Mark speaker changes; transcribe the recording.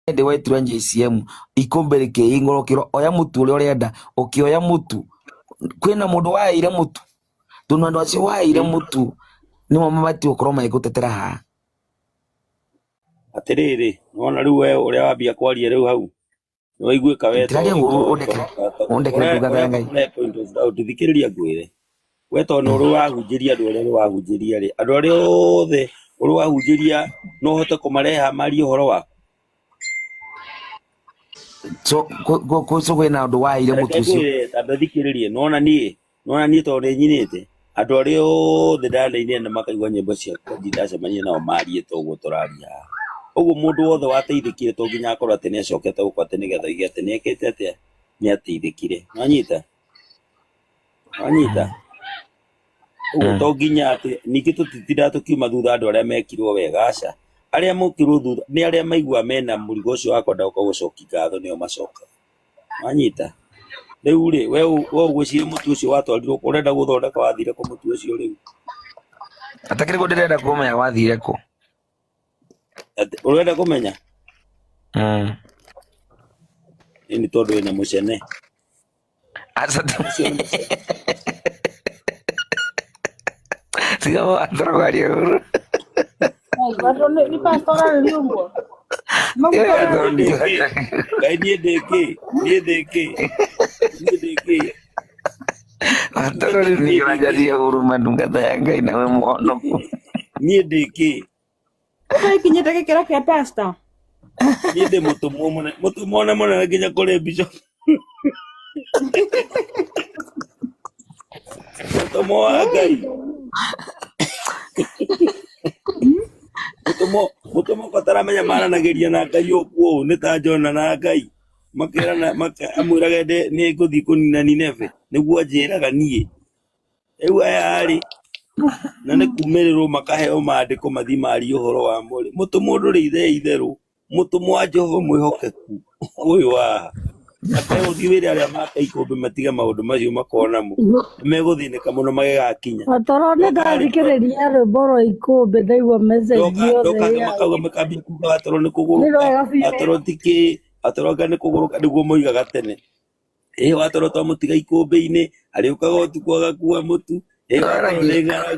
Speaker 1: Hĩndĩ wetirwo JCM ikũmbĩ rĩkĩhingũrwo ũkĩrwo oya mũtu ũrĩa ũrenda, ũkĩoya mũtu kwĩna mũndũ waheire mũtu, tondũ andũ acio waheire mũtu nĩmo mabatiĩ gũkorwo magĩgũtetera haha.
Speaker 2: Atĩrĩrĩ, nĩwona rĩu we ũrĩa wambia kwaria rĩu hau nĩwaiguĩka we to
Speaker 1: Ndĩraria ũndekere ũndekere ndungata ya Ngai.
Speaker 2: Point of doubt, thikĩrĩria ngwĩre, we tondũ nĩ ũrĩ wahunjĩria andũ arĩa ũrĩ wahunjĩria rĩ, andũ arĩa othe ũrĩ wahunjĩria no ũhote kũmareha marie ũhoro waku?
Speaker 1: So so kwĩna ũndũ waheire
Speaker 2: Reke
Speaker 1: mũtu ũcio.
Speaker 2: ngwĩre, tamba thikĩrĩrie, nĩwona niĩ tondũ nĩnyinĩte, andũ arĩa othe ndanainĩra na makaigua nyĩmbo ciakwa ndirĩ ndacemania nao marie ta ũguo tũraria haha. Ũguo mũndũ wothe wateithĩkire to nginya akorwo atĩ nĩacokete gũkũ atĩ nĩgetha oige atĩ nĩekĩte atĩa, nĩateithĩkire. Nĩwanyita? Nĩwanyita? Ũguo to nginya atĩ ningĩ tũtitindaga tũkiuma thutha andũ arĩa mekirwo wega, aca. Arĩa mokirwo thutha nĩ arĩa maigua mena mũrigo ũcio wa kwenda gũka gũcokia ngatho nĩo macokaga. Wanyita? Rĩu rĩ, we ũgwĩciria mũtu ũcio watwarirwo kũ? Ũrenda gũthondeka wathire kũ mũtu ũcio rĩu?
Speaker 1: Atakĩrĩ kũ ndĩrenda kũmenya wathire kũ.
Speaker 2: Atĩ ũrenda kũmenya? Ĩ nĩ tondũ wĩna mũcene.
Speaker 1: Aca
Speaker 2: Ũcio nĩ mũcene.
Speaker 1: Tiga watoro kwaria ũru.
Speaker 3: Andũ nĩ pastor ũrarĩria ũguo. Maguta
Speaker 2: Niĩ ndĩ kĩ? Ngai niĩ ndĩ kĩ? Niĩ ndĩ kĩ? Niĩ ndĩ kĩ?
Speaker 1: Watoro rĩu nĩ ũranjaria ũru ma ndungata ya Ngai nawe mũhonoku.
Speaker 2: Niĩ ndĩ kĩ?
Speaker 3: Ũtaikinyĩte gĩkĩro kĩa pastor.
Speaker 2: Niĩ ndĩ mũtũmwo mũnene, mũtũmwo nĩ mũnene nginya kũrĩ bishop. Mũtũmwo wa Ngai. Mũtũmwo mũtũmwo ko taramenya maranagĩria na Ngai ũguo ũũ nĩ ta Jona na Ngai. Makerana amwĩraga nĩ ngũthiĩ kũnina Nineve nĩguo anjĩraga niĩ. Rĩu aya rĩ, na nĩ kumĩrĩrwo makaheo maandĩko mathiĩ marie ũhoro wa mo rĩ. Mũtũmwo ndũrĩ ithe itherũ, mũtũmwo wa Jehova mwĩhokeku ũyũ waha. Ate ũthiĩ wĩre arĩa make ikũmbĩ matige maũndũ macio makona mo. Nĩmegũthĩnĩka mũno magĩgakinya.
Speaker 4: Atoro nĩ ndathikĩrĩria rwĩmbo rwa ikũmbĩ ndaigua message yothe
Speaker 2: Ndoka
Speaker 4: ya
Speaker 2: makauga makambia kuga atoro nĩ
Speaker 4: nĩ
Speaker 2: kũgũrũka,
Speaker 4: rwega biũ.
Speaker 2: atoro ti kĩ, atoro anga nĩ kũgũrũka nĩguo moigaga tene. Ĩ watoro twamũtiga ikũmbĩ-inĩ, arĩũkaga ũtukũ agakua mũtu, ĩ watoro nĩ ng'aragu.